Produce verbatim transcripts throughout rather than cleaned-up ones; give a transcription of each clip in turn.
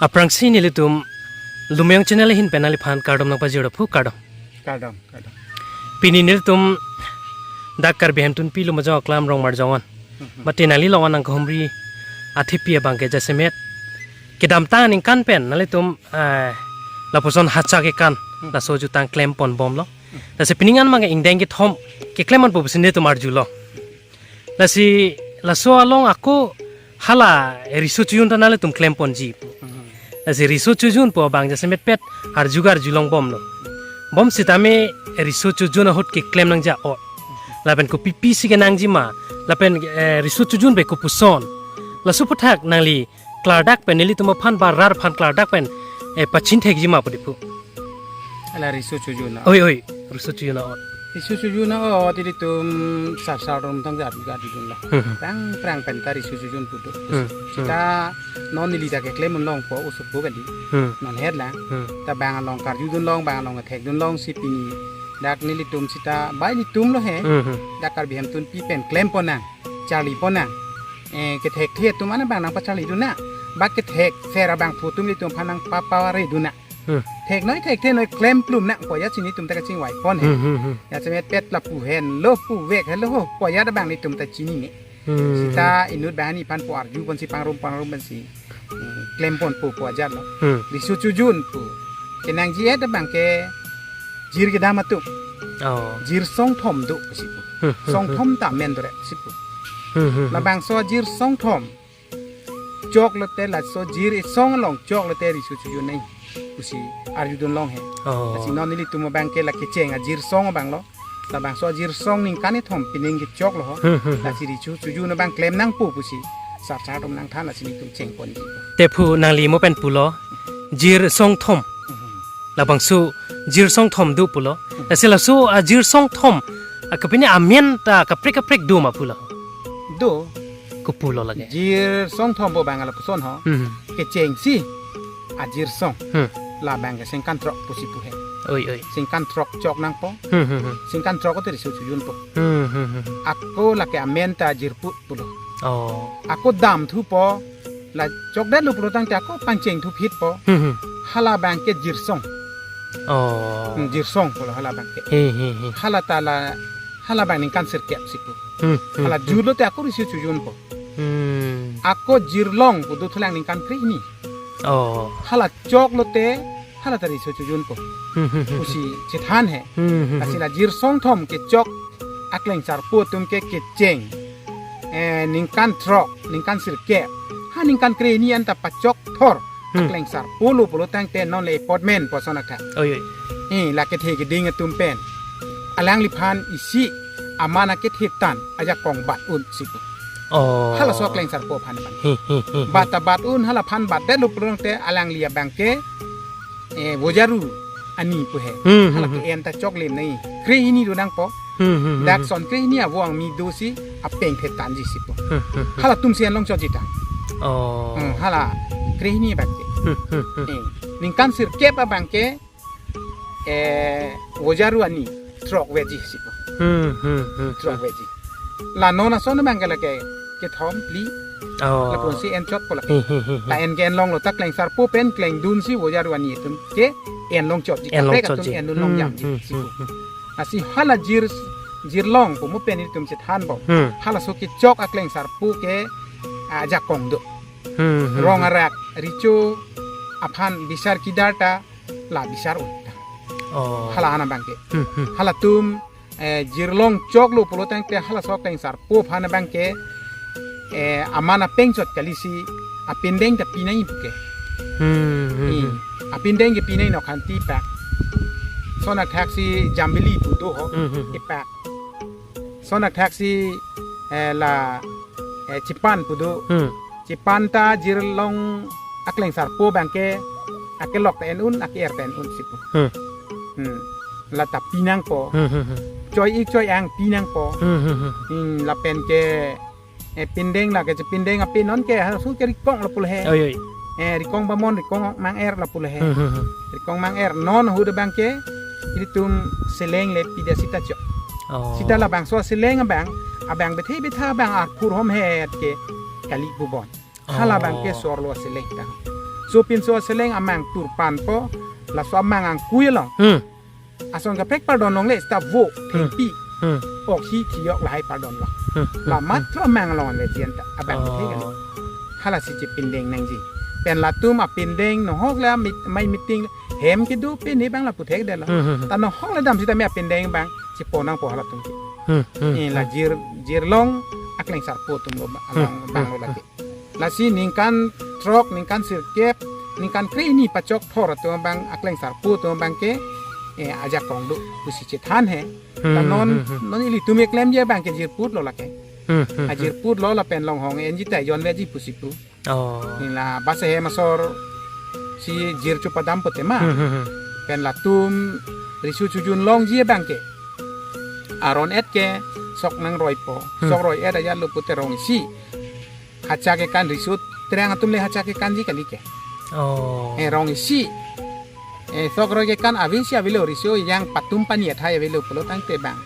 Aphrangsi nelitum Lumeyong Channel ahin pen neliphan kardom nangpajir do phu, kardom. Kardom, kardom. Pini nelitum dak Karbi Hemtunpi Lumajong Aklam Rongmarjong an. Mhm. Mate nangli along an nangkehumri athepi abang ke jasemet kedamtang aningkan pen nelitum, eh, lapuson hacha kekan, hmm, laso jutang klemponbomlo. Hmm. Lasi pining an abang ke ingdeng kethom keklemponpo pusi nelitum arjulo. Lasi laso along ako hala riso chojun ta nanglitum klemponji. Mhm. Lasi riso chojunpo abang jasemetpet arju arjulongbomlo. Bom sitame riso chojun ahut keklem nangji a'ot, lapen kopi pisi kenangji ma, lapen, eh, riso chojun pen kopuson, laso aphuthak nangli klardak pen nelitum aphan ba rat aphan klardak pen, eh, pachinthekji ma pu dei phu. Hala riso chojun a. Oi, oi, riso chojun a'ot. Riso chojun a'ot ilitum sarsar atum tang jat jat dun la. Hmm. Prang prang pen ta riso chojun pu do. Hmm, hmm. Sita non neli ta keklem longpo, oso pu kali. Hmm. Non het lang. Hmm. Ta bang along karjudun long, bang along thekdun longsi pini dak nelitum sita bai nelitum lo he. Hmm, hmm. Dak Karbi Hemtunpi pen klempon nang, charlipon nang. Eh, kethekthe atum an abang nangpacharlidun nang. Ba kethekser abangphu atum ilitum aphan nangpaparedun nang. Hmm. Theknoi thekthenoi klemplum nang pu ajat si nelitum ta kachingvaipon he. Hmm, hmm, hmm. Jasemetpet lapu henlo, puvek henlo ho pu ajat abang nelitum ta chinine. Hmm. Sita inut banghini aphan pu arjuponsi pangrum pangrum pensi, hmm, klemponpo pu ajatlo. Hmm. Riso chojun pu kenangji-et abang ke jir kedam atum. Oh. Jir songthom do pusi pu. Hmm, hmm, hmm. Songthom ta amen do re pusi pu. Hmm, hmm, hmm. Labangso jir songthom chok lote, laso jir isong along chok lote riso chojun nang pusi arjudun long he. Oh. Lasi non nelitum abang ke la kecheng ajir song abang lo. Labangso ajir song ningkan kethom pining kechoklo ho. Hmm, hmm, hmm. Lasi riso chojun abang klem nangpo pusi sarsar atum nangthan, lasi nelitum chengponji. Te phu nangli mo pen pulo jir songthom. Hmm. Labangso jir songthom do pulo. Hmm. Lasi laso ajir songthom akapini amen ta kaprek kaprek do ma pulo? Do. Kopulo lake? Jir songthom pu abang lapuson ho. Hmm. Kechengsi ajir song. Hmm. Labang ke sengkan throk pusi pu he. Oi, oi. Sengkan throk chok nangpo. Hmm, hmm, hmm. Sengkan throk ko te riso chojunpo. Hmm, hmm, hmm. Ako lake amen ta jirput pulo. Oh. Ako damthupo, la chokdetlo pulo tangte ako pangchengthuphitpo. Hmm, hmm. Hala abang ke jir song. Oh. Hmm, jir song pulo hala abang ke. Hmm, hmm, hmm. Hala ta la, hala abang ningkan sirkep si pu. Hmm, hmm, hmm. Hala jut lote ako riso chojunpo. Hmm. Ako jir long pu dothulang ningkan krehini. Oh. Hala chok lote, hala ta riso chojunpo. Hmm, hmm, hmm. Pusi chethan he. Hmm, hmm, hmm. Lasi la jir songthom kechok aklengsarpo atum ke kecheng, eh, ningkan throk, ningkan sirkep, ha ningkan krehini anta pachok thor. Hmm. Aklengsarpo lo pulo tangte non le appointment pu ason athak. Oi, oi. Eh, la kethe keding atum pen alangliphan isi aman akethe tan ajakong bat un si pu. Oh. Halaso aklengsarpo aphan abang. Hmm, hmm, hmm, hmm. Bat ta bat un, halaphan batdetlo pulo tangte alangli abang ke, eh, Vojaru ani pu he. Hmm, hmm, hmm. Hala ke-en ta choklim nai. Krehini do nangpo. Hmm, hmm, hmm, hmm. Dak son krehini avo angmi dosi apeng phet tanji si pu. Hmm, hmm, hmm. Halatum si enlong chotji ta. Oh. Hmm, hala krehini abang ke. Hmm, hmm, hmm. Eh, ningkan sirkep abang ke, eh, Vojaru ani throk veji si pu. Hmm, hmm, hmm, hmm. Throk veji. La non ason abang ke lake kethom phli. Oh. Lapuson si en chotpo lake. Hmm, hmm, hmm, hmm. Ta en ke enlonglo ta klengsarpo pen klengdunsi Vojaru ani atum ke enlong chotji. Enlong chotji. Kaprek atum endun longjamji. Hmm, hmm, si pu. Hmm, hmm. Lasi hala jir, jir long pu mo pen itum chethanbom. Hmm. Halaso kechok aklengsarpo ke ajakong do. Hmm, hmm, hmm. Rong arak riso aphan bisar kidar ta la bisar un ta. Oh. Hala an abang ke. Hmm, hmm. Halatum, eh, jir long choklo pulo tangte halaso aklengsarpo aphan abang ke, eh, aman apeng chot kalisi apindeng ta pinai pu ke. Hmm, hmm, hmm. Apindeng ke pinai nokhanti pak. Son athak si jambili pu do ho. Hmm, hmm, hmm. Ipak. Son athak si, eh, la, eh, chipan pu do. Hmm. Chipan ta jir long aklengsarpo abang ke akelok ta en un, ake-er ta en un si pu. Hmm. Hmm. La ta pinangpo. Hmm, hmm, hmm. Choi-ik choi-ang pinangpo. Hmm, hmm, hmm. Hmm, lapen ke, eh, pindeng lake chepindeng ape non ke halaso ke rikong lapu le he. Oi, oi. Eh, rikong bamon, rikong mang-er lapu le he. Hmm, hmm, hmm. Rikong mang-er non ahut abang ke ilitum seleng le pida sita chok. Oh. Sita labangso seleng abang, abang bethe betha abang arphur hom het ke kali pu bon. Hala abang ke, oh, sorlo seleng ta. Sopinso aseleng amang turpanpo, laso amang angkui along. Hmm. Ason kaprek pardon longle seta vo, Hmm. thengpi, Hmm. oksi thiyok lahai pardon lo. Hmm. La Hmm. matro amang along le jian ta abang Oh. thek kali. Halasi chepindeng nangji. Pen latum apindeng nohok la mit-, mai meeting hem kedo pen ne bang la puthekdetlo. Hmm, hmm, hmm. Ta nohok le dam sitame apindeng bang chepon nangpo halatum ke. Hmm, hmm, Eh, la hmm. jir, jirlong akleng sarpo atum lo ba-, Hmm, along bang hmm, lo lake. Lasi ningkan throk, ningkan sirkep, ningkan kre-hini pachok thor atum bang akleng sarpo atum bang ke, eh, ajakong do pusi chethan he. Ta Hmm, non, hmm, hmm. non ilitum keklemji abang ke jirput lo lake. Hmm, hmm, hmm. Ajirput lo lapen longhong enji ta jonveji pusi pu. Oh. Nila basa hem asor si jir chupadampo tema. Hmm, hmm, hmm. Pen latum riso chojun longji abang ke. Aron et ke sok nang roipo. Hmm. Sok roi et ajat lo pute rong isi. Hacha kekan riso terang atum le hacha kekanji kali ke. Oh. Eh, rong isi. Eh, sok roi kekan avesi avelo riso yang patum pani athai avelo pulo tangte bang.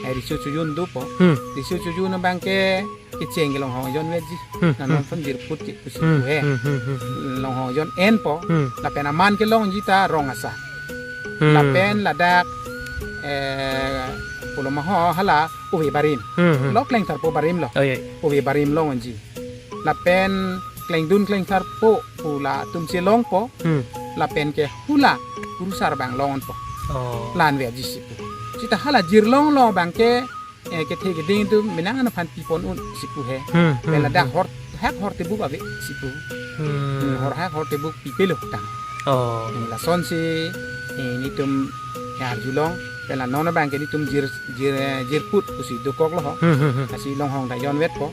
Eh, riso chojun dopo. Hmm. Riso chojun abang ke kecheng ke longhong jonveji. Hmm, Na non hmm. pon jirput ke pusi Hmm, pu he. hmm, hmm, hmm, hmm. Longhong jon enpo. Hmm. Lapen aman kelongji ta Rong Asa. Hmm. Lapen ladak, eh, pulo ma ho hala Ove Barim. Hmm, hmm. Lo kleng sarpo barim lo. Oh, iya. Ove Barim longji. Lapen klengdun kleng sarpo pu latum chelongpo. Hmm. Lapen ke hula kurusar bang longpo. Oh. La-an veji si pu. Seta hala jirlong lo bang ke, eh, kethe keding atum menang anaphan pipon un si pu he. Hmm, hmm, Pen ladak hmm. hor hak hor tebuk ave si pu. Hmm. Hmm, hor hak hor tebuk pipelo tang. Oh. Hmm, lasonsi, eh, nelitum ya arjulong. Pen la non abang ke nelitum jir, jir, eh, jirput pusi dokok lo ho. Hmm, hmm, hmm. Lasi longhong ta jonvetpo.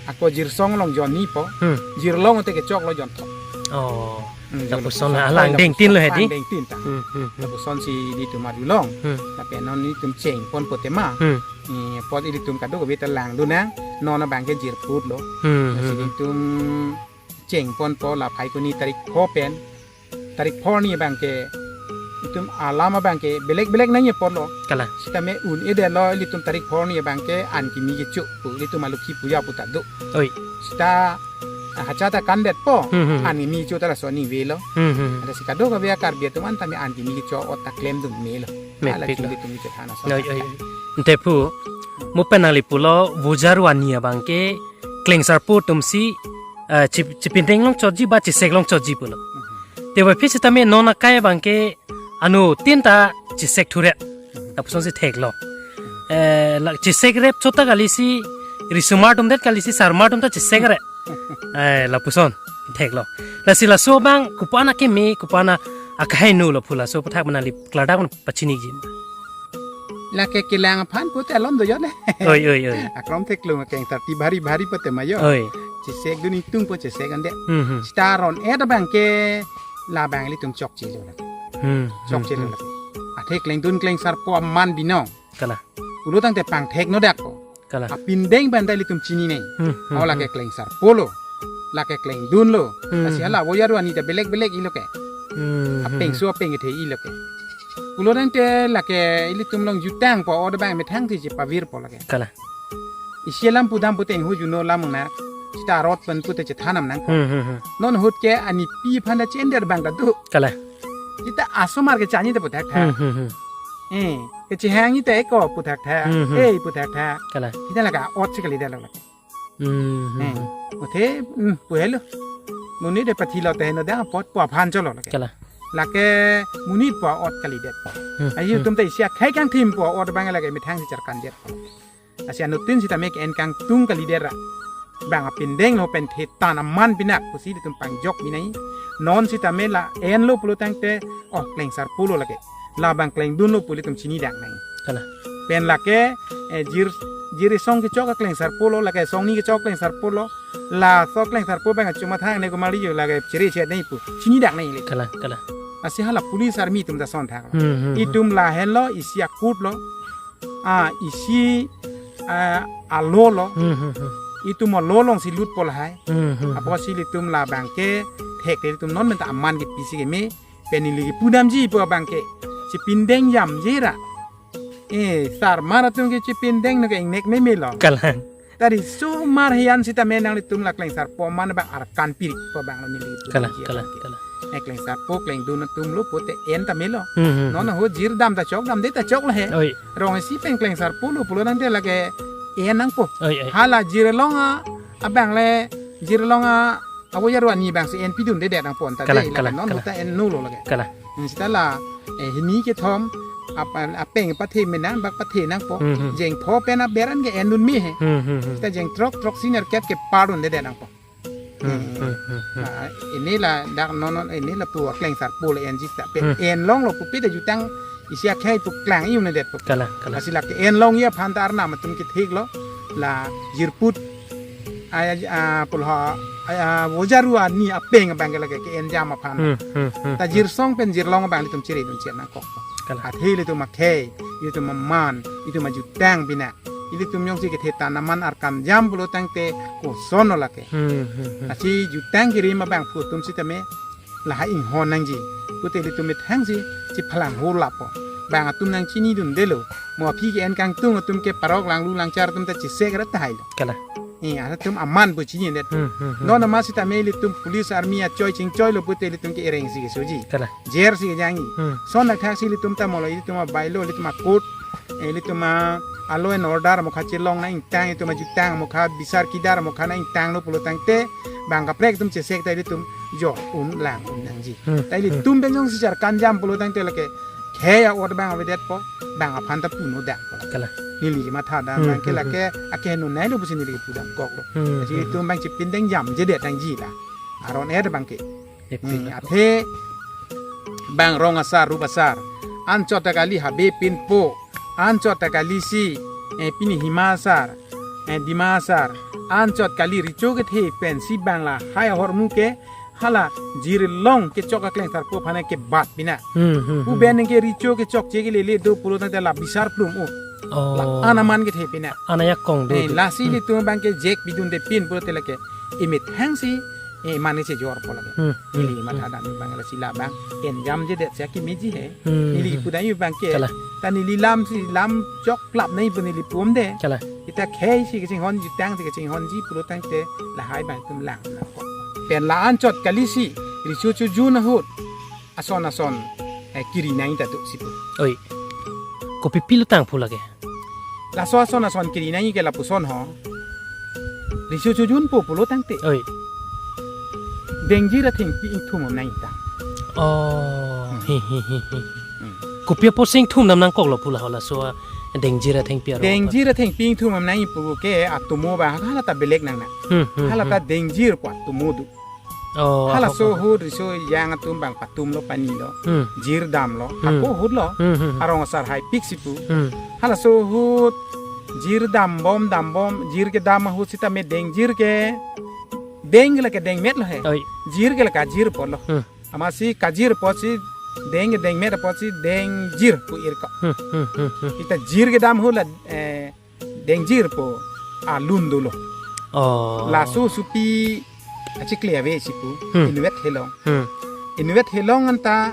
Ako jirsong along jonni po. Hmm. Jirlong te kechok lo jonthok. Oh. Hmm, Lapuson jon la alang dengtin lo hedi. Alang dengtin ta. Hmm, hmm, hmm. Lapusonsi nelitum arjulong. Hmm. Lapen non nelitum chengponpo tema. Hmm. Eh, apot ilitum kadokave ta langdun nang. Non abang ke jirput lo. Hmm, Lasi hmm, hmm. nelitum chengponpo la Phaikuni tarik pho pen. Tarik pho arni abang ke itum alam abang ke belek belek nangji apot lo. Kalang. Sitame un-edetlo ilitum tarik pho arni abang ke an kimi kecho pu ilitum alukhi puya pu ta do. Oi. Seta, ah, hacha ta kandetpo. Hmm, hmm, hmm. An kimi kecho ta laso aningve lo. Hmm, hmm, hmm. Lasi kadokave Karbi atum an tame an kimi kecho ot ta klemdun melo. Mepik Hala lo. chuli tum kechethan ason Oi, oi, tangka. oi. Ante pu, mo pen nangli pulo Vojaru Ani abang ke kleng sarpo atumsi, eh, chip-, chipindeng longchotji ba chesek longchotji pulo. Mhm. Te aphi sitame non akai abang ke anuttin ta chesek thurep. Lapusonsi theklo. Eh, la chesek rep chot ta kalisi risomar atum det kalisi sarmar atum ta chesek rep. Eh, lapuson theklo. Lasi laso abang kopi-an akeme, kopi-an akhai nu lo pu laso aputhak mana lip kladak mana pachiniji. Lake kelang aphan pute alom do jone. Oi, oi, oi. Akrom theklong akeng sarpi bhari bhari pute ma jo. Oi. Chesek dun ingtung po chesek ande. Hmm, hmm. Seta ron-et abang ke labang ilitum chokche lo. Hmm, Chokche hmm, lo. hmm. Athe klengdun kleng sarpo aman binong. Kalang. Pulo tangte pangthek no dak po. Kalang. Apindeng bang ta ilitum chinine. Hmm, hmm, Aw lake hmm. kleng sarpo lo. Lake klengdun lo. Hmm, Lasi hmm. hala Vojaru Ani ta belek belek ilo ke. Hmm, hmm, Apeng hmm. su apeng kethe ilo ke. Pulo tangte lake ilitum long jutang po ot abang methang thi chepavirpo lake. Kalang. Isi alam pudam pute inghu juno lam na. Seta rot pen pute chethanam nang. Hmm, hmm, hmm. Non ahut ke anipi aphan ta chender bang ta do. Kalang. Seta asomar ke chanji ta puthak tha. Hmm, hmm, hmm. Eh, kechehang ite ko puthak tha. Hmm, hmm. Eh, puthak tha. Kalang. Seta lake ot si kalidet lo lake. Hmm, hmm, Eh, hmm. Uthe, hmm, pu helo. Monit de pathi lo te no dang apot pu aphan cholo lake. Kalang. Lake monit pu ot kalidet. Hmm, Ayu hmm. tum ta isi akhai kangthim pu ot bang lake methang si charkandet. Lasi anuttin sitame ke-en kangtung kalidet ra. Bang apindeng lo pen thetan aman pinak pusi ilitum pangjok binai. Non sitame la-en lo pulo tangte, oh, kleng sarpo lo lake. Labang klengdun lo pu ilitum chinidak nai. Kalang. Pen lake, eh, jir, jir isong kechok akleng sarpo lo, lake songni kechok akleng sarpo lo. Laso kleng sarpo bang achumathang ne kumari yo lake chiri chet nai pu. Chinidak nai le. Kalang, kalang. Lasi hala police army atum ta son thang. Hmm, hmm, hmm. Itum lahenlo, isi akut lo. Ah, isi, ah, alo lo. Hmm, hmm, hmm. Itum alo alongsi lutpo lahai. Hmm, hmm, hmm. Apotsi ilitum labang ke, thek ilitum non menta aman kepisi keme, pen ili kepudamji pu abang ke. Chipindeng jamji ra. Eh, sarmar atum ke chipindeng no ke ingnek meme lo. Kalang. Tari sumar hian sitame nanglitum la klengsarpo aman abang arkan pirik po abang lo neli itum. Kalang, jir kalang, abang ke. Kalang. Eh, klengsarpo klengdun atum lo pute en tame lo. Hmm, hmm, non hmm. Ho jir dam ta chok, damde ta chok lo he. Oi. Rong isi pen klengsarpo lo pulo tangte lake en nangpo. Oi, oi. Hala jir along a, abang le jir along a, avo jaru ani abang si en pidundedet nangpo anta. Kalang, de, lake kalang, non kalang. Ho ta en nu lo lake. Kalang. Hmm, sita la, eh, hini kethom, ap-, apeng pathe me nang, bak pathe nangpo. Hmm, hmm. Jengpho pen aber an ke endun me he. Hmm, hmm, hmm. Sita jengthrok, throk si nerkep ke pardundedet nangpo. Hmm, hmm, hmm, hmm. Ah, ini la dak non non ini la pu klengsarpo le enji sita pen. Hmm. En longlo pupe de jutang isi akhei pu klang iu nedet pu. Kalang, kalang. Lasi lake en long ya aphan ta arnam atum kethik lo. La jirput aya, ah, pulha, aya, avo jaru ani apeng abang ke lake ke-en jam aphan. Hmm, hmm, hmm, hmm. Ta jirsong pen jirlong abang ilitum chiridun chir nangkok. Kalang. Athe ilitum akhei, ilitum aman, ilitum ajutang bina. Ilitum jongsi kethe tanaman arkan jam pulo tangte koson lo lake. Hmm, hmm, hmm. Lasi jutang kirim abang phu atum sitame lahai inghon nangji. Pute ilitum methang si, si phalang hur lapo. Bang atum nangchinidundelo. Mo aphi ke-en kangtung atum ke parok langlu langchar atum ta chesek ra tahai lo. Kalang. Eh, atum aman pu chinidet. Hmm, hmm, hmm. Non amat sitame ilitum police army achoi chingchoi lo pute ilitum ke ereng si kesoji. Kalang. Jer si kejangji. Hmm. Son athak si ilitum ta molo ilitum abailo ilitum a-court, eh, ilitum a-law and order mokha chelong nang ingtang, ilitum ajutang mokha bisar kidar mokha nang ingtang lo pulo tangte bang kaprek atum chesek ta ilitum jor un lang un nangji. Hmm. Ta ilitum pen jongsi arkan jam pulo tangte lake khei a-ot bang avedetpo, bang aphan ta puno dang po. Kalang. Neli matha dang, hmm, bang ke, hmm, lake, hmm, akeheno nai lo pusi neli pudang kok lo. Hmm, lasi, hmm, ilitum bang chipindeng jamjedet nangji la. Aron er bang ke. Epi. Hmm, athe bang rong asar, rup asar. Anchot ta kali habe pinpo. Anchot ta kali si, eh, pini Hima asar, eh, Dima asar. Anchot kali recho kethe pensi bang lahai ahormu ke hala jirlong kechok aklengsarpo aphan kebat pina. Hmm, hmm, hmm. Uben ke recho kechokche ke lele do pulo tangte la bisar plum o. Oh. La-an aman kethe pina. An ajakong do. Eh, do. Lasi, hmm, ilitum bang ke jek bidunde pin pulote lake imethang si, eh, mane chejor po lake. Hmm, hmm, neli matha, hmm, dam bang lasi la bang en jamjedet si akimi ji he. Hmm, neli, hmm, pudam bang ke. Kalang. Ta neli lam si lam chok lap nai pu neli pum de. Kalang. Ita khei si kachinghon, jutang si kachinghonji pulo tangte lahai bang atum lang nangkok. Pen la anchot kali si recho chojun ahut ason ason, eh, kiri nangji ta do si pu. Oi. Kopi pilo tangphu lake? Laso ason ason kiri nangji ke lapuson ho. Recho chojunpo pulo tangte. Oi. Dengjir athengpi ingthum nangji ta. Oh. Hmm. Hi, hi, hi, hi. Hmm. Kopi apotsi ingthum dam nangkok lo pu la ho laso a dengjir athengpi aro? Dengjir athengpi ingthum nangji pu ke atomo ba hala ta belek nang na. Hmm, hmm, hala ta, hmm, dengjir pu atomo do. Oh, halaso ahok, ahok. Ahut riso ejang atum bang patum lo, pani lo, hmm, jir dam lo, hmm, hako ahut lo, hmm, hmm, hmm, arong asar haipik si pu. Hmm. Halaso ahut jir dambom, dambom, jir kedam ahut sitame dengjir ke, deng ke lake dengmet lo he. Oi. Jir ke lake kajir apot lo. Hmm. Amatsi kajir apotsi, deng ke dengmet apotsi, dengjir pu ir ko. Hmm, hmm, hmm, hmm. Ita jir kedam ahut la, eh, dengjir pu alun dolo. Oh. Laso supi achikle ave si pu, hmm, inutvet helong. Hmm. Inutvet helong anta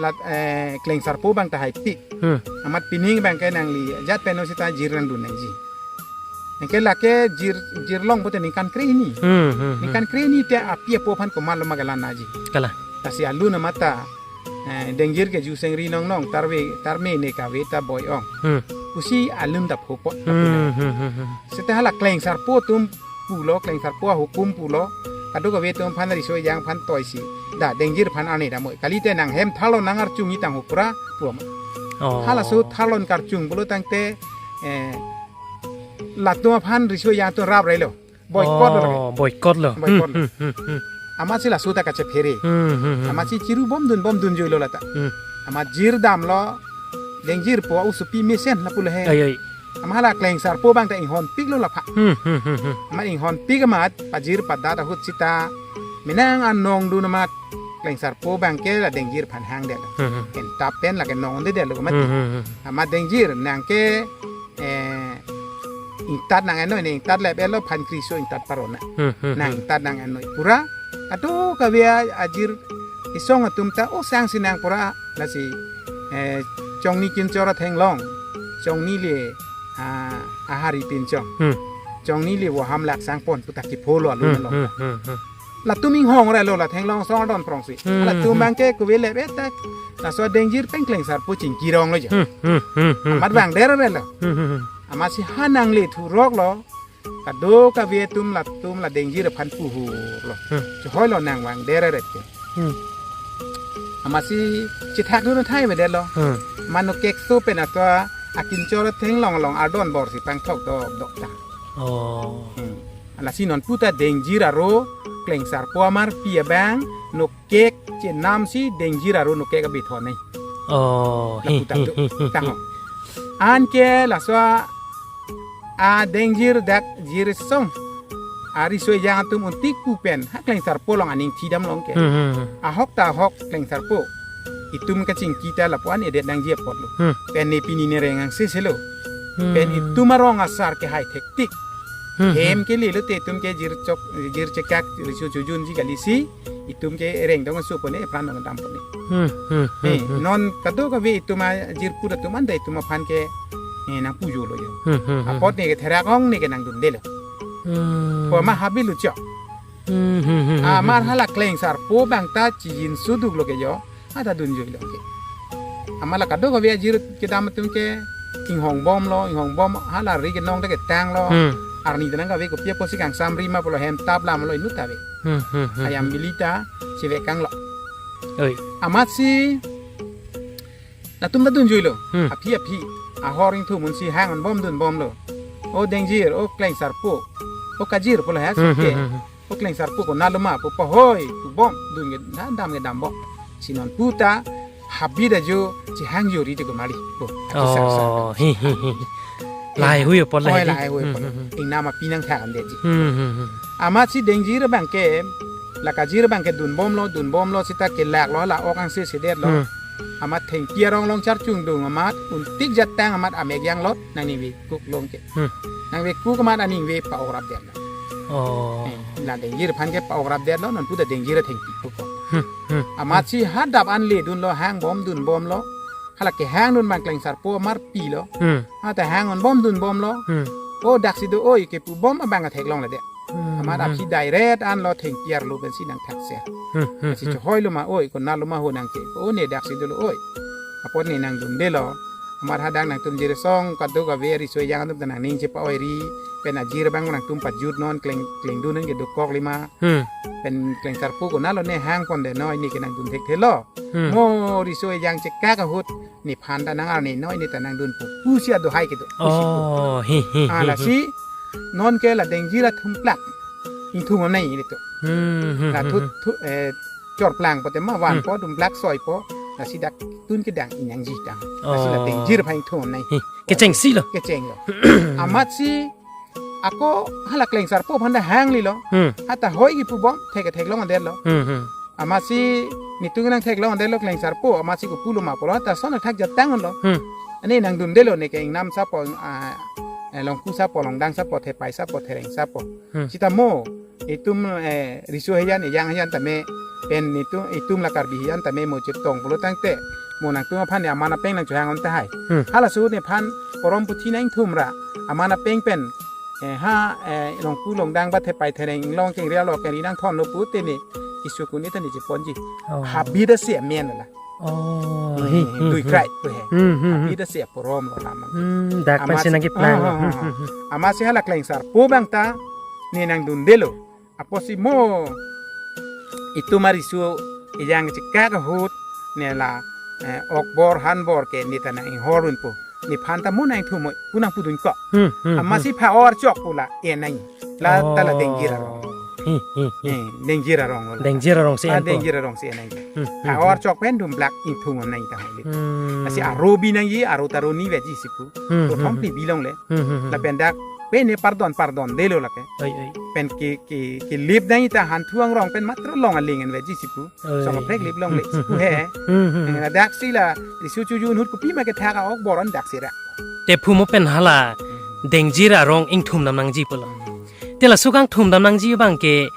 la, eh, klengsarpo bang ta haipik. Hmm. Amat pining bang ke nangli ajat pen o sita jir nangdun nangji. Nangke lake jir, jirlong pute ningkan kre hini. Hmm, hmm, hmm. Ningkan kre hini te api apo aphan komatlo ma galan naji. Kalang. Lasi alun amat ta, eh, dengjir ke ju sengri nongnong, tarve, tarme ne kave ta boi ong. Hmm. Pusi alun ta phopo. Hmm, hmm, hmm, hmm. Seta hala klengsarpo atum pulo, klengsarpo ahukum pulo. Kadokave atum aphan riso ejang aphan toi si. Da dengjir aphan arni damoi. Kalite nanghem tharlo, nang archung itang hupra pulo ma. Oh. Halaso tharlo karchung pulo tangte, eh, latum aphan riso ejang atum rap relo. Boycott lo lake. Oh, boycott lo. Boycott lo. Hmm, hmm, hmm, hmm. Amatsi laso ta kachephere. Hmm, hmm, hmm. Amatsi chiru bomdun bomdun juilo lata. Hmm. Amat jir damlo, dengjir pu usupi mesen lapu le he. Ai, ai. Amat hala klengsarpo bang ta inghonpik lo lapha. Hmm, hmm, hmm, hmm. Amat inghonpik amat pajir padat ahut sita menang anong dun amat klengsarpo bang ke la dengjir aphan hangdetlo. Hmm, hmm. Entap pen lake nongdetlo amat. Hmm, hmm, hmm. Amat dengjir nangke eh, ingtat nang-en noi, ne ingtat lep-et lo aphan kriso ingtat parona. Hmm, hmm, hmm. Nang ingtat nang-en noi pura. Kadokave ajir isong atum ta, oh, sangsi nang pura. Lasi, eh, chongni kinchor atheng long. Chongni le, ah, ahari pinchong. Hmm. chongni le vo ham lak sang pon pu ta kepho lo alu Hmm, lo. hmm, hmm, hmm. Latum inghong relo la Thenglong Song Ardon Phrongsi. Hmm, Latum hmm. bangke kuve le betak. Laso Dengjir pen Klengsarpo chingki rong lo jo. Hmm, hmm, hmm, hmm, Amat hmm. vangder relo. Hmm, hmm, hmm. Amatsi ha nangle thurok lo. Kadokave atum latum la Dengjir aphan puhur lo. Hmm. Chehoi lo nang vangder ret ke. Hmm. Amatsi chethak dun thai avedet lo. Hmm. Mano kekso pen atua akinchor Thenglong along ardon bor si pangthok dok dok ta. Oh. Hmm. Lasi non pu ta Dengjir aro Klengsarpo amarpi abang no kek chenam si Dengjir aro no kek abithon nei. Oh. Lapu ta do. Tang ho. Anke laso a Dengjir dak Jir Song. Ari soi jang atum untik pu pen ha Klengsarpo along aning thidam long ke. Hmm, hmm, hmm. Ahok ta ahok Klengsarpo. Itum kachingki ta lapu-an edet nangji apot lo. Hmm. Pen ne pini ne reng angse selo. Hmm. Pen itum arong asar kehai thektik. Hmm, Hem hmm. ke lelo te itum ke Jir Chok, Jir Chekak, Riso Chojunji kali si. Itum ke reng dong asu pone, epran dong dam pone. Hmm, hmm, hmm, Eh, hmm. non kadokave itum ajirpo atum anta itum aphan ke, eh, nangpu jo lo jo. Hmm, hmm, hmm, Apot hmm. ne ke therak ong ne ke nangdunde lo. Hmm. Ko ma habil lo chok. Hmm, hmm, hmm, hmm, Amar hmm. hala Klengsarpo bang ta chijin suduk lo ke jo. Ada dun jo lo ke. Amar la kadokave ajir kedam atum ke inghong bom lo, inghong bom hala ri kenong ta ketang lo. Hmm. Arni tenang kave kopi apotsi kangsam ri ma pulo hem tap lam lo inut ta ave. Hmm, hmm, hmm, Ayam hmm. bili ta chevek kang lo. Oi. Amatsi latum ta dun jo lo. Hmm. Aphi aphi. Ahor ingthum un si hang un bom dun bom lo. O Dengjir, o Klengsarpo. O Kajir pulo ha Hmm, soke. hmm, hmm, hmm. O Klengsarpo konat lo ma pu pahoi pu bom dun ke na dam ke dam bom. Si non pu ta habit ajo chehang jo ri te ko mali. Pu. Ati sar sar. Oh, hi, hi, hi. Lahai hui apot Oi, lahai di. lahai hui Hmm, apot. hmm, hmm. Ingnam api nangthak an detji. Hmm, hmm, hmm. Amatsi Dengjir bang ke, la Kajir bang ke dun bom lo, dun bom lo, sita kelak lo, la ok angse sedet lo. Hmm. Amat thengpi arong along charchung dung amat, untik jatang amat amek yang lot, nangning vekuk long ke. Hmm. Nang vekuk amat aning ve pa-ok rap det lo. Oh. Eh, la Dengjir aphan ke pa-ok rap det lo, non pu ta Dengjir athengpi pu ko. Hmm, hmm, Amatsi ha dap an le dun lo, hang bom dun bom lo. Hala kehang dun bang Klengsarpo amarpi lo. Hmm. Ha ta hang un bom dun bom lo. Hmm. O daksi do oi kepu bom abang athek long le de. Hmm, Amat hmm. aphi direct an lo thengpi arlo pensi nangthak se. Hmm, hmm, Lasi hmm. chehoi lo ma oi konat lo ma ho nang ke. O ne daksi do lo oi. Apot ne nangdunde lo. Amat hadak nangtum Jir Song kadokave ari soi jang atum ta nangning chepa-oi ri. Pen ajir bang nangtum pajut non kleng kleng dun ke dokok lima. Hmm. Pen Klengsarpo konat lo ne hang ponde noi ne ke nangdun thekthe lo. Hmm. Mo riso ejang chekak ahut nephan ta nang arni noi ne ta nangdun pu. Pusi adohai kedo. Pusi pu. Oh, hi, hi, Ah, hi, hi. lasi non ke la Dengjir athum plak. Ingthum amnai ne to. Hmm, hmm, La hmm, thu, hmm. thu, eh, chorplang pote ma van Hmm. po, dumplak soi po. Lasi dak tun kedang inyang ji tang. Lasi la Oh. Dengjir aphan ingthum amnai. Hi. Kechengsi lo. Kecheng lo. Amatsi ako hala Klengsarpo aphan ta hang li lo. Hmm. Hata hoi kipu bom, thek thek long adet lo. Hmm, hmm. Amatsi netum nangthek long adet lo Klengsarpo, amatsi kopulo ma pulo, hata son athak jatang lo. Hmm. Ani nangdunde lo ne ke ingnam sapo, ah, eh, longku sapo, longdang sapo, thepai sapo, thereng sapo. Hmm. Sita mo, itum, eh, riso hejan, ejang hejan tame, pen itum, itum la Karbi hejan tame mo chetong pulo tangte. Mo nangtum aphan ne aman apeng nangchohang on tahai. Hmm. Halaso nephan porom puthi nangthum ra, aman apeng pen, eh, ha, eh, longku longdang ba thepai thereng long kengri alo kengri nangthon lo pute ne, isukun ita ne cheponji. Oh. Habit asi amen la. Oh, Hmm, hi, hi, dui hi. krai pu he. Hmm, hmm, hmm. Habit asi aporom lo lam. Hmm, dak Amatsi pensi nangkeplang lo. ah, ah, Hmm, ah. hmm, hmm. Amatsi hala Klengsarpo bang ta, ne nangdunde lo. Apotsi mo itum ariso ejang chekak ahut ne la, eh, okbor hanbor ke ne ta nang inghor un po. Nephan ta mo nangthum mo pu nangpudun ko. Hmm, hmm, Amatsi hmm. pha-or chok pu la enang. La Oh. ta la Dengjir arong. Hi, hi, hi. Eh, Dengjir arong lo la. Dengjir arong si Ah, en po. Dengjir arong si enang. Hmm, hmm, Pha-or hmm. chok pen dumplak ingthum amnai ta holi. Hmm. Lasi aro bi nangji, aro ta aro ni veji si pu. Hmm, Prothom hmm, pi hmm. bilong le. Hmm, hmm, hmm. Lapen dak pen ne pardon pardonde lo lake. Oi, oi. Pen ke, ke, kelip nangji ta hanthu angrong pen matro long aling an veji si pu. Oi. Song kaprek lip long le si pu he. Hmm, hmm, hmm. Eh, daksi la riso chojun ahut kopi ma kethak a-okbor an daksi ra. Te phu mo pen hala Hmm. Dengjir arong ingthum dam nangji pulo. Hmm. Te laso kangthum dam nangji bang ke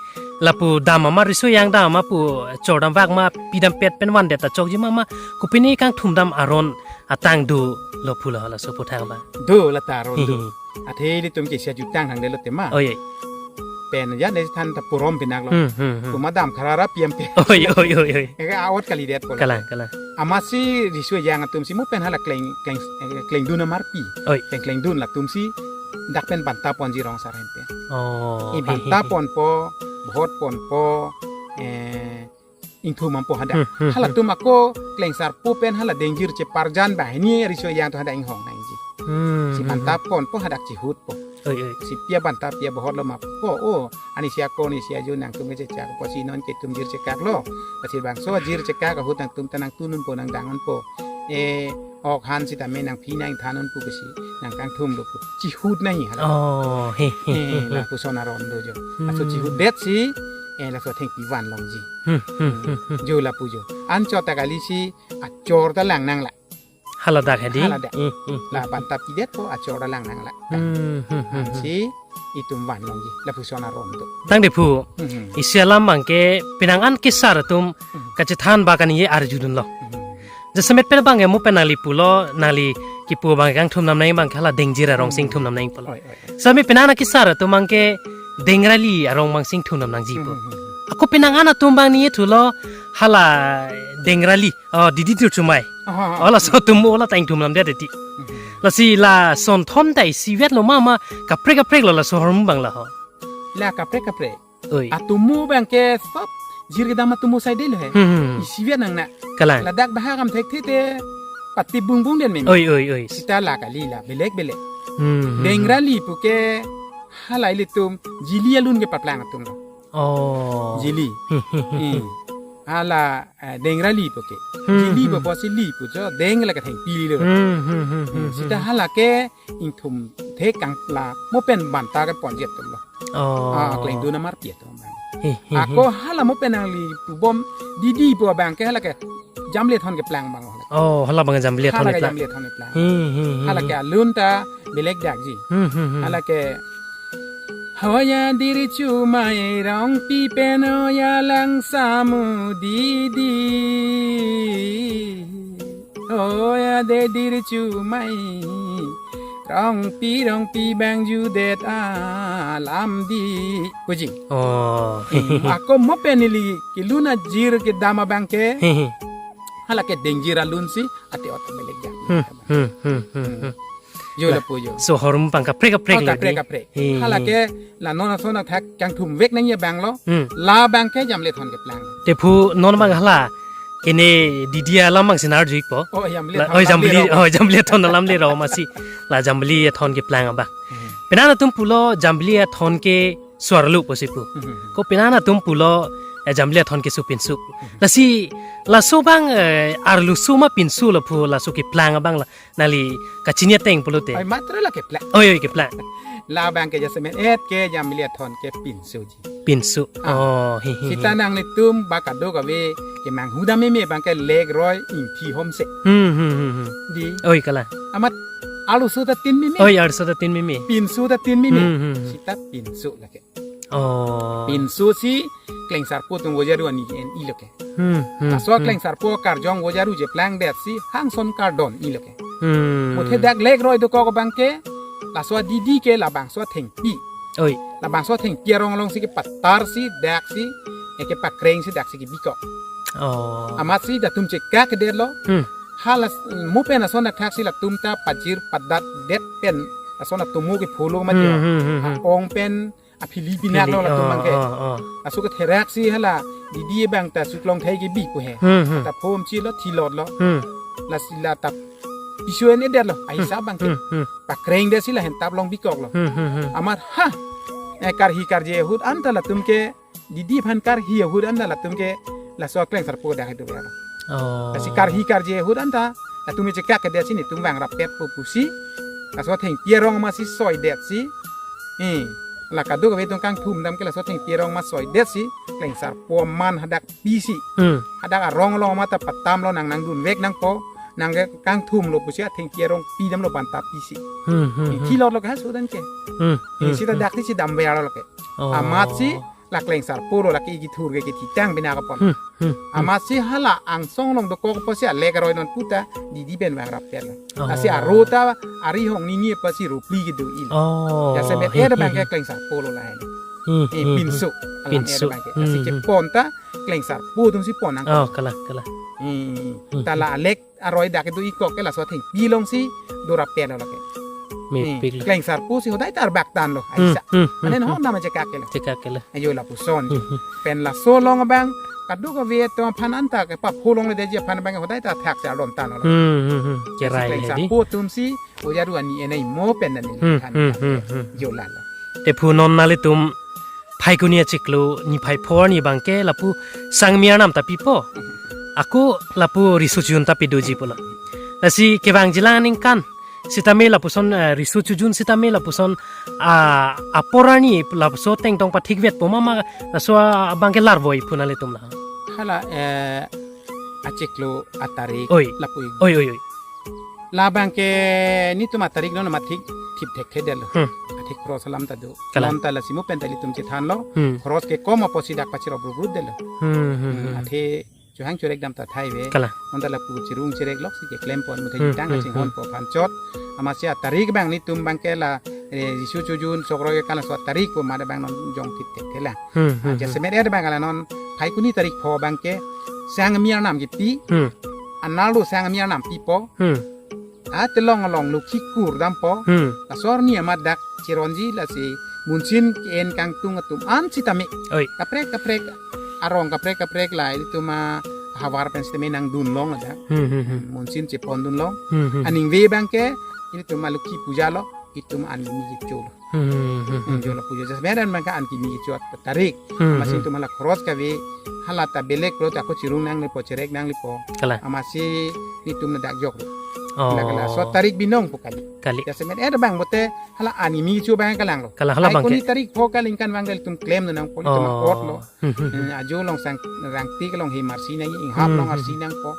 lapu dam ama riso ejang dam ama pu chordam vak ma pidam pet pen vandet ta chokji ma ma kopine kangthum dam aron atang dolo pulo halaso aphuthak bang. Do la ta aron do. Hmm. Athe ilitum ke sia jutang hang delo tema. Oi, oi. Pen ya ne than ta purom pinak lo. Hmm, hmm, hmm. Tuma dam kharara piam pe. Oi, oi, oi, oi. Eka awat kalidet polo. Kalang, kalang. Amatsi riso ejang atum si mo pen hala kleng, kleng, eh, klengdun amarpi. Oi. Kleng, klengdun latum si dak pen banta ponji rong sar hem pen. Oh, I he, he, banta he. Ponpo, bhot ponpo, eh, ingthum ampo hadak. Hmm, hmm, hmm. Halatum ako klengsarpo pen hala dengjir cheparjan banghini riso ejang atum hadak inghong nangji. Hmm, si hmm, banta hmm. Ponpo hadak chihutpo. Oi, oi. Si pia banta pia bhot lo ma po. O, ani si ako ni si ajo nangtum ke chechakpo si non ke tum jir chekak lo. Lasi bangso jir chekak ahut nangtum ta nangtununpo nangdangonpo. Eh, ok han sitame nangphi nangthanunpo pusi nangkangthum dopo. Chihut nangji hala. Oh, he, he, he, Eh, he. Lapuson aron do jo. Hmm. Laso chihutdet si, eh, laso thengpi van longji. Hmm, hmm, hmm, hmm. Jo lapu jo. Anchot ta kali si achor ta lang nanglang. Haladak hedi. Haladak. Hmm, hmm. La banta pidetpo achor ta lang nanglang. Hmm, hmm, hmm, hmm. Si itum van longji. Lapuson aron do. Tangte phu. Hmm, hmm. Isi alam abangke penang an kesar atum Hmm. kachethan ba kan ye arjudunlo. Hmm. Jasemet pen abangke mo pen nangli pulo, nangli kipu abangke kangthum nam nangji abangke hala dengjir arong Hmm. singthum nam nangji pulo. Oi, oi, oi. Sami penang an kesar atum abangke dengrali arong abang singthum nam nangji pu. Hmm, hmm, hmm. Ako penang an atum abang ni thulo hala dengrali. Oh, Didi Dirchumai. Aha, aha. Oh, laso atum mo la ta ingthum namdet ti. Hmm. Lasi lason thom ta isivet lo mama kaprek kaprek lo laso hormu abang la ho. La kaprek kaprek. Oi. Atumu abangke sop jir kedam atumu saide lo he. Hmm, hmm. Isivet nang na. Kalang. Ladak bahak am thekthe te pati bungbung den meme. Oi, oi, oi. Sita la kali la belek belek. Hmm, hmm, hmm. Dengrali puke hala ilitum jili alun kepaplang atum lo. Oh. Jili. Hmm, hmm, hmm, Eh. hmm. Hala, eh, dengrali puke. Hmm, Jili hmm. pupo si li pu jo deng la kathengpi lo. Hmm, hmm, hmm, hmm, Sita hmm. hala ke ingthum thek kangpla mo pen banta keponji atum lo. Oh. Ah, klengdun amarpi atum abang. He, he, he. Ako hala mo pen nangli pubom Didi pu abangke hala ke jamle thon keplang abang hala. Oh, hala abang jamle thon Hala ke keplang. jamle thon keplang. He, he, he, Hala he. ke alun ta belek dakji. Hmm, hmm, hmm. Hala ke Hoya Dirchumai Rongpi pen hoya langsamu Didi. Hoya de Dirchumai Rongpi, Rongpi abang judet alam di. Puji. Oh. Hmm, ako mo pen ili kelun ajir kedam abangke. He, he. Hala ke dengjir alun si ate ot belek jam. Hmm, hmm, hmm, hmm, hmm. Jo La- lapu jo. So hormu abang kaprek kaprek Oh, lo kaprek di. kaprek. He, Hala he. ke la non ason athak kangthum vek nangji abang lo. Hmm. La abangke jamle thon keplang. Te phu non abang hala kene Didi alam abang sinar juikpo. Oh, jamle La- thon oh, alam jamle, le ro. oh, jamle thon alam le ro masi. La jamle thon keplang abang. Hmm. Penang atum pulo jamle thon ke suarlu pusi pu. Hmm. Ko penang atum pulo, eh, jamle thon ke supinsu. Hmm. Lasi laso abang, eh, arlusu ma pinsu lo phu laso keplang abang la nangli kachini ateng pulote. Ai matra la keplang. Oi, oi, keplang. La abangke jasemet et ke jamle thon ke pinsuji. Pinsu. Ah. Oh, he, he, Sita he. nanglitum ba kadokave kemanghu dam meme abangke lek roi ingthi homse. Hmm, hmm, hmm, hmm. Di. Oi, kalang. Amat arlusu ta tin meme. Oi, arlusu ta tin meme. Pinsu ta tin meme. Hmm, hmm, hmm. Sita pinsu lake. Oh. Pinsu si klengsarpo atum vojaru ani en ilo ke. Hmm, hmm, Laso hmm. klengsarpo karjong vojaru cheplangdet si hangson kardon ilo ke. Hmm. Muthe dak lek roi dokok abangke laso Didi ke labangso thengpi. Oi. Labangso thengpi arong along si kepatar si dak si eke pakreng si dak si kebikok. Oh. Amat si datum chekak kedetlo. Hmm. Hala s- mo pen ason athak si latum ta pajir padatdet pen ason atumu ke phulo mati. Hmm, hmm, hmm, hmm. Ong pen aphili pinak lo Phili, latum oh, abangke. oh, oh. Laso ketherak si hala Didi abang ta suklong thai kebi pu he. Hmm, hmm. Ta phom chilo thilot lo. Hmm. Lasi la ta piso en edet lo. Ahisa abangke. Hmm, hmm. Pakrengdet si la hentap long bikok lo. Hmm, hmm, hmm. Amat ha. Eh, karhi karje ahut anta latum ke Didi aphan karhi ahut anta latum ke laso klengsarpo dak hedu ya. Oh. Lasi karhi karje ahut anta latum chekak kedet si netum vang rapet po pusi. Laso thengpi arong masi soidet si. Eh, la kadokave atum kangthum dam ke laso thengpi arong ma soidet si. Klengsarpo aman hadak pisi. Hmm. Hadak arong along ma ta patam lo nang nangdun vek nangpo. Nang ke kangthum lo pusi athengpi arong pidam lo banta pisi. Hmm, hmm, Eh, hmm. Thilot lo ke ha sudan ke. Hmm, Eh, hmm, Sita hmm. dak si dam vear lo ke. Oh. Amat si la Klengsarpo lo, lake ikithur ke kithitang bina kapon. Hmm, hmm, hmm. Amatsi hala angsong along dokok apotsi alek aroi non puta didi pen vang rap pen lo. Oh. Lasi aro ta ari hong nini apotsi ropli kedo-i lo. Oh. Jasemet eh, eh, abang ke, hmm, Klengsarpo lo lahai lo. Hmm, eh, hmm, pinso. Hmm. Alam eh, pinso. Abang ke. Lasi, hmm, hmm, kepon ta Klengsarpo atumsi pon nang. Oh, kalang, kalang. Hmm. Hmm. Ta la alek aroi dak kedo-i kok ke laso athengpi alongsi do rap pen lo lake. Mepik. Hmm. Klengsarpo si hodai ta arbak tan lo. Hmm, aisa. Hmm, hmm, anen, hmm, ho nama chekak ke lo. Chekak ke lo. Ajo lapuson. Hmm, hmm. Pen laso along abang kadokave atum aphan anta ke pap holong le deji aphan abang hodai ta thak si alom tan lo. Hmm, hmm, hmm. Cherai le di. Klengsarpo atumsi ojaru ani enai mo pen nani, hmm, than, hmm, than, hmm, hmm, jo lalo. Te phu non nanglitum Phaikuni achiklo niphai pho arni abang ke lapu sangmi arnam ta pipo. Ako lapu riso chojun ta pidoji pulo. Lasi kevangji la aningkan sitame lapuson, eh, riso chojun sitame lapuson, ah, apor arni lapuson ateng tong pathikvetpo ma, ma laso abang ke larvoi phu nanglitum la. Hala, eh, achiklo atarik. Oi. Lapu ik. Oi, oi, oi. Labang ke netum atarik non mathik thip thekthe detlo. Hmm. Athik cross alam ta do. Kalang. Non ta lasi mo pen ta ilitum chethanlo. Hmm. Cross ke kom apotsi dak pachirop brut brut detlo. Hmm, hmm, hmm, hmm. Athe chohang chorek dam ta thai ave. Kalang. Non ta lapu chirung chirek loksi keklem pon muthe, hmm, jitang, hmm, kachinghon, hmm, po aphan chot. Amatsi atarik abang netum abang ke la, eh, riso chojun sok roi ke kalang so atarik pu mada abang non jong thip thekthe lang. Hmm, hmm, hmm. Jasemet eh abang ke la non Phaikuni tarik pho abang ke sangmi arnam kipi. Hmm. Anarlo sangmi arnam pipo. Hmm. Atelong along lukhi kur dampo. Hmm. Laso arni amat dak chironji lasi munsin ke-en kangtung atum an sitame. Oi. Kaprek kaprek arong kaprek kaprek la ilitum ahavar pen sitame nangdun long ada. Hmm, hmm, hmm. Munsin chepon dun long. Hmm, hmm. Aningve abang ke ilitum alukhi puja lo, itum an kimi kecho lo. Hmm, hmm, hmm, hmm. Jolo puja jas medan maka an kimi kecho atarik. Hmm, amatsi, hmm, itum hala cross kave, hala ta belek lo ta ako chirung nanglepo, cherek nanglepo. Kalang. Amatsi netum na dak jok lo. Oh. Lake laso tarik binong pu kali. Kali. Jasemet eh abang bote hala an kimi kecho abang kalanglo. Kalang, hala abang ke. Phaikuni tarik pho kalingkan abang ke ilitum klem nangpo, ilitum, oh, akot lo. Hmm, hmm, hmm. Eh, ajo along sang rangtik along hem arsi nangji, inghap, hmm, along, hmm, arsi nangpo.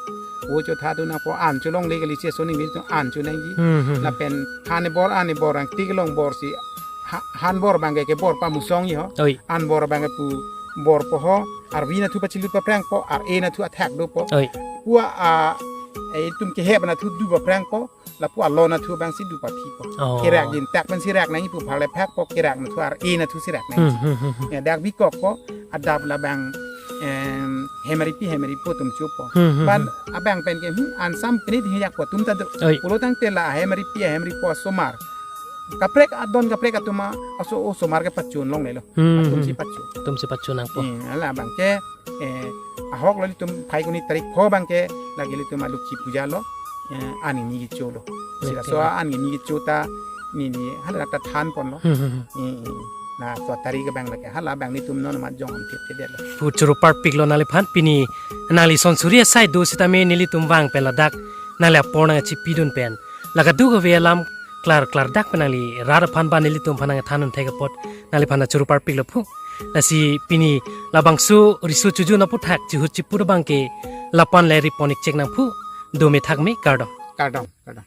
O chotha do nangpo, an cholongle kali si aso ning ilitum an cho nangji. Hmm, hmm, hmm. Lapen han bor, an bor, rangtik along bor si ha-, han bor abang ke, ke bor pamusongji ho. Oi. An bor abang ke pu bor po ho, arvi nathu pachilut paphrangpo, ar-e nathu athak dopo. Oi. Pu a, eh, itum kehep nathu du paphrangpo, lapu alon nathu abang si du paphipo. Oh. Kerak jin tak pen si rak nangji pu phale phakpo, kerak nathu ar-e nathu si rak nangji. Hmm, hmm, hmm, hmm. Ya, dak bikokpo, adap labang, em, hem aripi, hem aripo atum chopo. Hmm, hmm, hmm. Ban abang pen ke, hmm, ansam penit hiyak po atum ta do. Oi. Pulo tangte la hem aripi, hem aripo asomar. Kaprek adon kaprek atum a, aso osomar ke pachun longlelo. Hmm, atum si, hmm, pachun. Atum si pachun nangpo. Hmm, hala abang ke, eh, ahok lo ilitum Phaikuni tarik pho abang ke lake ilitum alukhi puja lo, eh, an kimi kecho lo. Lasi, okay, laso an kimi kecho ta neli hala ta than ponlo. Hmm, hmm, hmm. Eh, eh. Laso tarik abang lake hala abang netum non amat jong am thip thekthe detlo. Pu choro parpik lo nangliphan, pini nangli son suri asai do sitame nelitum vang pen ladak nangli apor nangchipidun pen. La kadokave alam klar klardak pen nangli rat aphan ba nelitum aphan nangthan un thek apot nangliphan ta choro parpik lo phu. Lasi pini labangso riso chojun aputhak chihut chipur abang ke lapu-an le ripon ik chek nang phu. Dome thakme, kardom. Kardom, kardom.